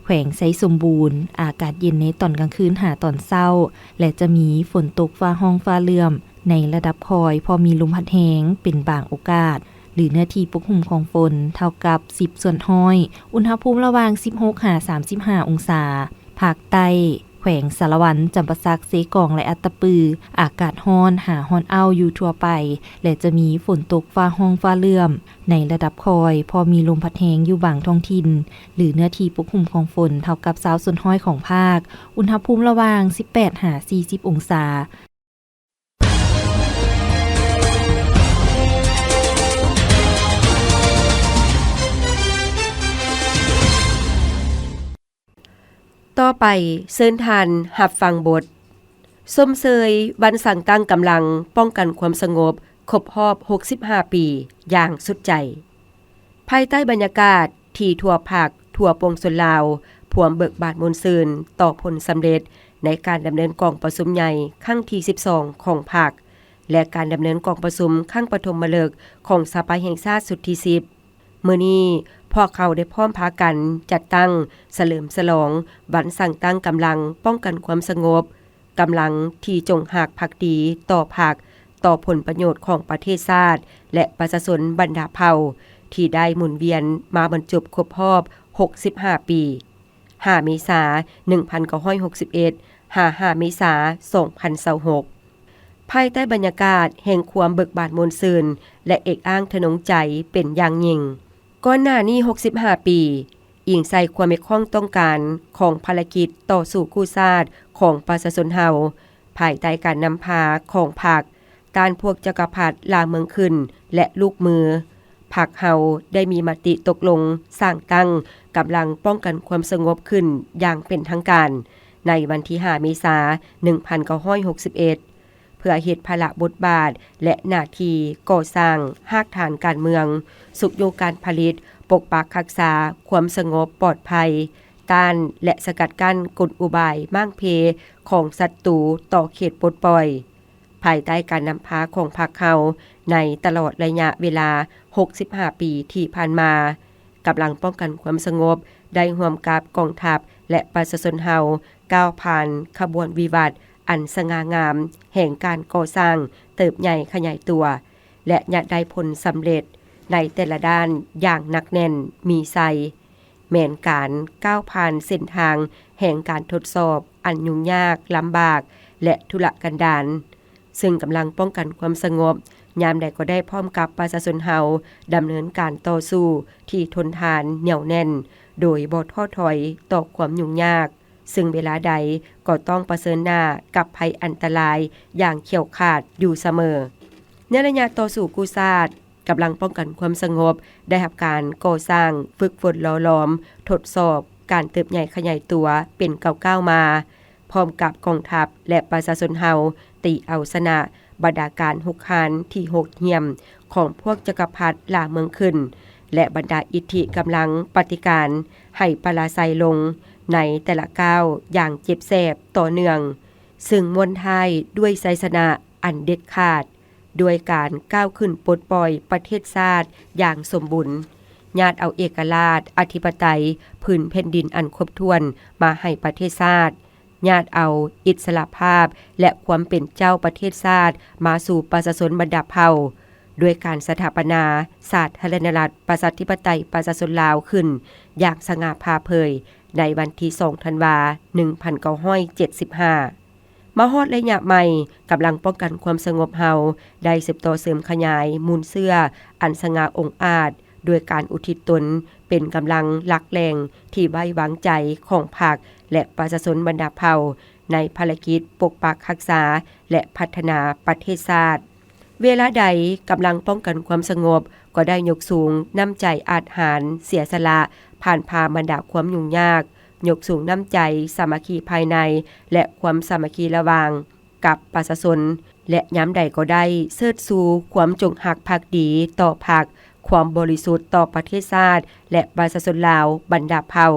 ແຂວງໄຊສົມບູນ, ອາກາດເຢັນໃນຕອນກາງຄືນຫາຕອນເຊົ້າ ແລະ ຈະມີຝົນຕົກ, ຟ້າຮ້ອງ, ຟ້າເຫຼື້ອມ ໃນລະດັບຄ່ອຍ, ພໍມີລົມພັດແຮງເປັນບາງໂອກາດ ຫຼື ເນື້ອທີ່ປົກຄຸມຂອງຝົນເທົ່າກັບສິບສ່ວນຮ້ອຍ, ອຸນຫະພູມລະຫວ່າງສິບຫົກຫາສາມສິບຫ້າອົງສາ. ພາກໃຕ້, ແຂວງສາລະວັນ, ຈຳປາສັກ, ເຊກອງ ແລະ ອັດຕະປື, ອາກາດຮ້ອນຫາຮ້ອນອ້າວຢູ່ທົ່ວໄປ ແລະ ຈະມີຝົນຕົກ, ຟ້າຮ້ອງ, ຟ້າເຫຼື້ອມ ໃນລະດັບຄ່ອຍ, ພໍມີລົມພັດແຮງຢູ່ບາງທ້ອງຖິ່ນ ຫຼື ເນື້ອທີ່ປົກຄຸມຂອງຝົນເທົ່າກັບຊາວສ່ວນຮ້ອຍຂອງພາກ, ອຸນຫະພູມລະຫວ່າງສິບແປດຫາສີ່ສິບອົງສາ. ຕໍ່ໄປ, ເຊີນທ່ານຮັບຟັງບົດ ຊົມເຊີຍວັນສ້າງຕັ້ງກຳລັງປ້ອງກັນຄວາມສະຫງົບຄົບຮອບຫົກສິບຫ້າປີຢ່າງສຸດໃຈ. ພາຍໃຕ້ບັນຍາກາດທີ່ທົ່ວພັກ, ທົ່ວປວງຊົນລາວ ພວມເບີກບານມ່ວນຊື່ນຕໍ່ຜົນສຳເລັດໃນການດຳເນີນກອງປະຊຸມໃຫຍ່ຄັ້ງທີສິບສອງຂອງພັກ ແລະ ການດຳເນີນກອງປະຊຸມຄັ້ງປະຖົມມະລຶກຂອງສະພາແຫ່ງຊາດຊຸດທີສິບ. ມື້ນີ້ ພວກເຮົາໄດ້ພ້ອມພາກັນຈັດຕັ້ງສະເຫຼີມສະຫຼອງວັນສ້າງຕັ້ງກຳລັງປ້ອງກັນຄວາມສະຫງົບ, ກຳລັງທີ່ຈົງຮັກພັກດີຕໍ່ພັກ, ຕໍ່ຜົນປະໂຫຍດຂອງປະເທດຊາດ ແລະ ປະຊາຊົນບັນດາເຜົ່າ ທີ່ໄດ້ໝູນວຽນມາບັນຈົບຄົບຮອບຫົກສິບຫ້າປີ, ຫ້າເມສາ ໜຶ່ງພັນເກົ້າຮ້ອຍຫົກສິບເອັດ ຫາ ຫ້າເມສາ ສອງພັນຊາວຫົກ ພາຍໃຕ້ບັນຍາກາດແຫ່ງຄວາມເບີກບານມ່ວນຊື່ນ ແລະ ເອກອ້າງທະນົງໃຈເປັນຢ່າງຍິ່ງ. ກ່ອນໜ້ານີ້ຫົກສິບຫ້າປີ, ອີງໃສ່ຄວາມຮຽກຮ້ອງຕ້ອງການຂອງພາລະກິດຕໍ່ສູ້ກູ້ຊາດຂອງປະຊາຊົນເຮົາ, ພາຍໃຕ້ການນຳພາຂອງພັກຕ້ານພວກຈັກກະພັດລ່າເມືອງຂຶ້ນ ແລະ ລູກມື, ພັກເຮົາໄດ້ມີມະຕິຕົກລົງສ້າງຕັ້ງກຳລັງປ້ອງກັນຄວາມສະຫງົບຂຶ້ນຢ່າງເປັນທາງການ ໃນວັນທີຫ້າເມສາ ໜຶ່ງພັນເກົ້າຮ້ອຍຫົກສິບເອັດ ເພື່ອເຮັດພາລະບົດບາດ ແລະ ໜ້າທີ່ກໍ່ສ້າງຮາກຖານການເມືອງ, ຊຸກຍູ້ການຜະລິດ, ປົກປັກຮັກສາຄວາມສະຫງົບປອດໄພ, ຕ້ານ ແລະ ສະກັດກັ້ນກົນອຸບາຍມ້າງເພຂອງສັດຕູຕໍ່ເຂດປົດປ່ອຍ. ພາຍໃຕ້ການນຳພາຂອງພັກເຮົາໃນຕະຫຼອດໄລຍະເວລາຫົກສິບຫ້າປີທີ່ຜ່ານມາ, ກຳລັງປ້ອງກັນຄວາມສະຫງົບໄດ້ຮ່ວມກັບກອງທັບ ແລະ ປະຊາຊົນເຮົາ ກ້າວຜ່ານຂະບວນວິວັດອັນສະຫງ່າງາມແຫ່ງການກໍ່ສ້າງເຕີບໃຫຍ່ຂະຫຍາຍຕົວ ແລະ ຍະໄດ້ຜົນສຳເລັດໃນແຕ່ລະດ້ານຢ່າງໜັກແໜ້ນມີໄຊ, ແມ່ນການກ້າວຜ່ານເສັ້ນທາງແຫ່ງການທົດສອບອັນຫຍຸ້ງຍາກລຳບາກ ແລະ ທຸລະກັນດານ, ເຊິ່ງກຳລັງປ້ອງກັນຄວາມສະຫງົບຍາມໃດກໍໄດ້ພ້ອມກັບປະຊາຊົນເຮົາດຳເນີນການຕໍ່ສູ້ທີ່ທົນທານໜຽວແໜ້ນ ໂດຍບໍ່ທໍ້ຖອຍຕໍ່ຄວາມຫຍຸ້ງຍາກ. ຊຶ່ງເວລາໃດກໍຕ້ອງປະເຊີນໜ້າກັບໄພອັນຕະລາຍຢ່າງຂຽວຂາດຢູ່ສະເໝີ. ໃນໄລຍະຕໍ່ສູ້ກູ້ຊາດ, ກຳລັງປ້ອງກັນຄວາມສະຫງົບໄດ້ຮັບການກໍ່ສ້າງ, ຝຶກຝົນ, ຫຼໍ່ຫຼອມ, ທົດສອບການເຕີບໃຫຍ່ຂະຫຍາຍຕົວເປັນກ້າວໆມາ, ພ້ອມກັບກອງທັບ ແລະ ປະຊາຊົນເຮົາຕີເອົາຊະນະບັນດາການຮຸກຮານທີ່ໂຫດຫ້ຽມຂອງພວກຈັກກະພັດລ່າເມືອງຂຶ້ນ ແລະ ບັນດາອິດທິກຳລັງປະຕິການໃຫ້ປະລາໄຊລົງໃນແຕ່ລະກ້າວຢ່າງເຈັບແສບຕໍ່ເນື່ອງ, ຊຶ່ງມ້ວນທ້າຍດ້ວຍໄຊຊະນະອັນເດັດຂາດ ດ້ວຍການກ້າວຂຶ້ນປົດປ່ອຍປະເທດຊາດຢ່າງສົມບູນ, ຍາດເອົາເອກະລາດ, ອະທິປະໄຕ, ພື້ນແຜ່ນດິນອັນຄົບຖ້ວນມາໃຫ້ປະເທດຊາດ, ຍາດເອົາອິດສະຫຼະພາບ ແລະ ຄວາມເປັນເຈົ້າປະເທດຊາດມາສູ່ປະຊາຊົນບັນດາເຜົ່າ, ດ້ວຍການສະຖາປະນາສາທາລະນະລັດ ປະຊາທິປະໄຕ ປະຊາຊົນລາວຂຶ້ນຢ່າງສະຫງ່າຜ່າເຜີຍໃນວັນທີສອງ ທັນວາ ໜຶ່ງພັນເກົ້າຮ້ອຍເຈັດສິບຫ້າ. ມາຮອດໄລຍະໃໝ່, ກຳລັງປ້ອງກັນຄວາມສະຫງົບເຮົາໄດ້ສືບຕໍ່ເສີມຂະຫຍາຍມູນເຊື້ອອັນສະຫງ່າອົງອາດ ດ້ວຍການອຸທິດຕົນເປັນກຳລັງຫຼັກແຫຼ່ງທີ່ໄວ້ວາງໃຈຂອງພັກ ແລະ ປະຊາຊົນບັນດາເຜົ່າ ໃນພາລະກິດປົກປັກຮັກສາ ແລະ ພັດທະນາປະເທດຊາດ. ເວລາໃດກຳລັງປ້ອງກັນຄວາມສະຫງົບກໍໄດ້ຍົກສູງນ້ຳໃຈອາດຫານເສຍສະຫຼະ ຜ່ານຜ່າບັນດາຄວາມຫຍຸ້ງຍາກ, ຍົກສູງນ້ຳໃຈສາມັກຄີພາຍໃນ ແລະ ຄວາມສາມັກຄີລະຫວ່າງ ກັບປະຊາຊົນ ແລະ ຍາມໃດກໍໄດ້ເຊີດຊູຄວາມຈົງຮັກພັກດີຕໍ່ພັກ, ຄວາມບໍລິສຸດຕໍ່ປະເທດຊາດ ແລະ ປະຊາຊົນລາວບັນດາເຜົ່າ.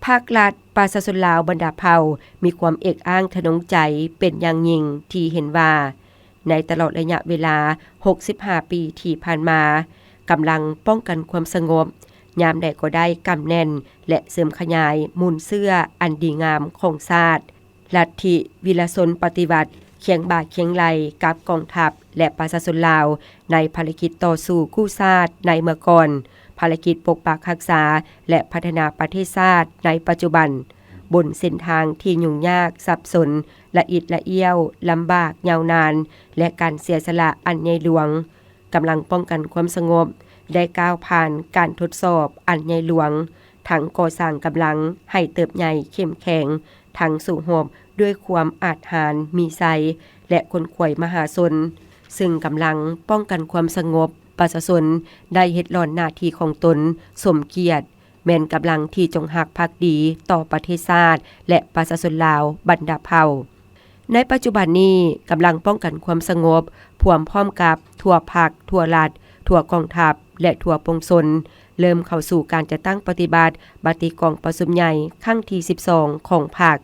ພັກລັດປະຊາຊົນລາວບັນດາເຜົ່າມີຄວາມເອກອ້າງທະນົງໃຈເປັນຢ່າງຍິ່ງທີ່ເຫັນວ່າ ໃນຕະຫຼອດໄລຍະເວລາຫົກສິບຫ້າປີທີ່ຜ່ານມາ, ກຳລັງປ້ອງກັນຄວາມສະຫງົບ ຍາມໃດກໍໄດ້ກຳແໜ້ນ ແລະ ເສີມຂະຫຍາຍມູນເຊື້ອອັນດີງາມຂອງຊາດ. ລັດທິວິລະຊົນປະຕິວັດ ຄຽງບ່າຄຽງໄຫຼ່ກັບກອງທັບ ແລະ ປະຊາຊົນລາວ ໃນພາລະກິດຕໍ່ສູ້ກູ້ຊາດໃນເມື່ອກ່ອນ, ພາລະກິດປົກປັກຮັກສາ ແລະ ພັດທະນາປະເທດຊາດໃນປັດຈຸບັນ, ບົນເສັ້ນທາງທີ່ຫຍຸ້ງຍາກສັບສົນ, ລະອິດລະອ້ຽວ, ລຳບາກຍາວນານ ແລະ ການເສຍສະຫຼະອັນໃຫຍ່ຫຼວງ. ກຳລັງປ້ອງກັນຄວາມສະຫງົບໄດ້ກ້າວຜ່ານການທົດສອບອັນໃຫຍ່ຫຼວງ, ທັງກໍ່ສ້າງກຳລັງໃຫ້ເຕີບໃຫຍ່ເຂັ້ມແຂງ, ທັງສູ້ຮົບດ້ວຍຄວາມອາດຫານມີໄຊ ແລະ ຂົນຂວາຍມະຫາຊົນ, ຊຶ່ງກຳລັງປ້ອງກັນຄວາມສະຫງົບປະຊາຊົນໄດ້ເຮັດຫຼ້ອນໜ້າທີ່ຂອງຕົນສົມກຽດ, ແມ່ນກຳລັງທີ່ຈົງຮັກພັກດີຕໍ່ປະເທດຊາດ ແລະ ປະຊາຊົນລາວບັນດາເຜົ່າ. ໃນປັດຈຸບັນນີ້, ກຳລັງປ້ອງກັນຄວາມສະຫງົບ ພວມພ້ອມກັບທົ່ວພັກ, ທົ່ວລັດ, ທົ່ວກອງທັບ ແລະ ທົ່ວປວງຊົນ ເລີ່ມເຂົ້າສູ່ການຈັດຕັ້ງປະຕິບັດມະຕິກອງປະຊຸມໃຫຍ່ຄັ້ງທີສິບສອງຂອງພັກ,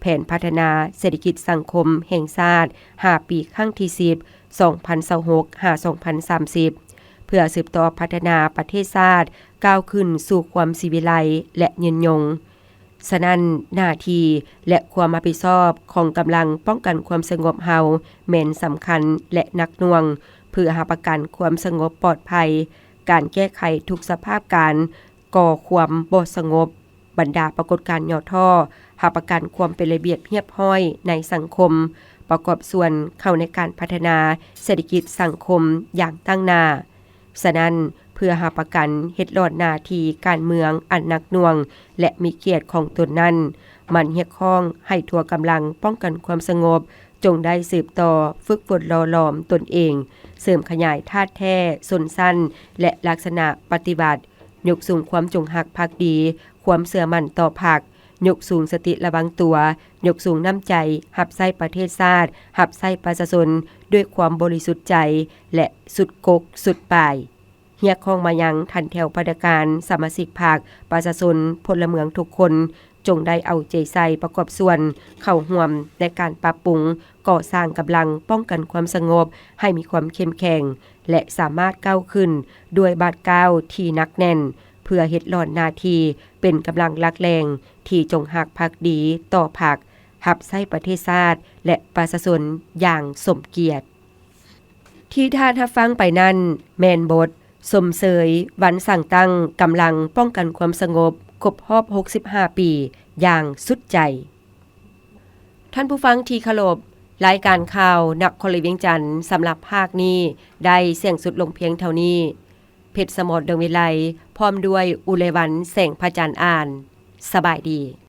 ແຜນພັດທະນາເສດຖະກິດສັງຄົມແຫ່ງຊາດຫ້າປີ ຄັ້ງທີສິບ ສອງພັນຊາວຫົກ ຫາ ສອງພັນສາມສິບ ເພື່ອສືບຕໍ່ພັດທະນາປະເທດຊາດກ້າວຂຶ້ນສູ່ຄວາມສີວິໄລ ແລະ ຍືນຍົງ. ສະນັ້ນ, ໜ້າທີ່ ແລະ ຄວາມຮັບຜິດຊອບຂອງກຳລັງປ້ອງກັນຄວາມສະຫງົບເຮົາແມ່ນສຳຄັນ ແລະ ໜັກໜ່ວງ ເພື່ອຮັບປະກັນຄວາມສະຫງົບປອດໄພ, ການແກ້ໄຂທຸກສະພາບການກໍ່ຄວາມບໍ່ສະຫງົບ, ບັນດາປາກົດການຫຍໍ້ທໍ້, ຮັບປະກັນຄວາມເປັນລະບຽບຮຽບຮ້ອຍໃນສັງຄົມ, ປະກອບສ່ວນເຂົ້າໃນການພັດທະນາເສດຖະກິດສັງຄົມຢ່າງຕັ້ງໜ້າ. ສະນັ້ນ, ເພື່ອຮັບປະກັນເຮັດຫຼອດໜ້າທີ່ການເມືອງອັນໜັກໜ່ວງ ແລະ ມີກຽດຂອງຕົນນັ້ນ, ມັນຮຽກຮ້ອງໃຫ້ທົ່ວກຳລັງປ້ອງກັນຄວາມສະຫງົບ ຈົ່ງໄດ້ສືບຕໍ່ຝຶກຝົນຫຼໍ່ຫຼອມຕົນເອງ, ເສີມຂະຫຍາຍທາດແທ້, ຊົນຊັ້ນ ແລະ ລັກສະນະປະຕິວັດ, ຍົກສູງຄວາມຈົງຮັກພັກດີ, ຄວາມເຊື່ອໝັ້ນຕໍ່ພັກ, ຍົກສູງສະຕິລະວັງຕົວ, ຍົກສູງນ້ຳໃຈຮັບໃຊ້ປະເທດຊາດ, ຮັບໃຊ້ປະຊາຊົນດ້ວຍຄວາມບໍລິສຸດໃຈ ແລະ ສຸດກົກສຸດປາຍ. ຮຽກຮ້ອງມາຍັງທ່ານແຖວພະນັກງານ, ສະມາຊິກພັກ, ປະຊາຊົນ, ພົນລະເມືອງທຸກຄົນ, ຈົ່ງໄດ້ເອົາໃຈໃສ່ປະກອບສ່ວນເຂົ້າຮ່ວມໃນການປັບປຸງກໍ່ສ້າງກຳລັງປ້ອງກັນຄວາມສະຫງົບໃຫ້ມີຄວາມເຂັ້ມແຂງ ແລະ ສາມາດກ້າວຂຶ້ນດ້ວຍບາດກ້າວທີ່ໜັກແໜ້ນ ເພື່ອເຮັດຫຼອນໜ້າທີ່ເປັນກຳລັງຫຼັກແຫຼ່ງທີ່ຈົງຮັກພັກດີຕໍ່ພັກ, ຮັບໃຊ້ປະເທດຊາດ ແລະ ປະຊາຊົນຢ່າງສົມກຽດ. ທີ່ທ່ານຮັບຟັງໄປນັ້ນແມ່ນບົດຊົມເຊີຍວັນສ້າງຕັ້ງກຳລັງປ້ອງກັນຄວາມສະຫງົບຄົບຮອບຫົກສິບຫ້າປີຢ່າງສຸດໃຈ. ທ່ານຜູ້ຟັງທີ່ເຄົາລົບ, ລາຍການຂ່າວນະຄອນຫຼວງວຽງຈັນສຳລັບພາກນີ້ໄດ້ສິ້ນສຸດລົງພຽງເທົ່ານີ້. ເພັດສະໝອນ ດວງວິໄລ ພ້ອມດ້ວຍ ອຸໄລວັນ ແສງພະຈັນ ອ່ານ. ສະບາຍດີ.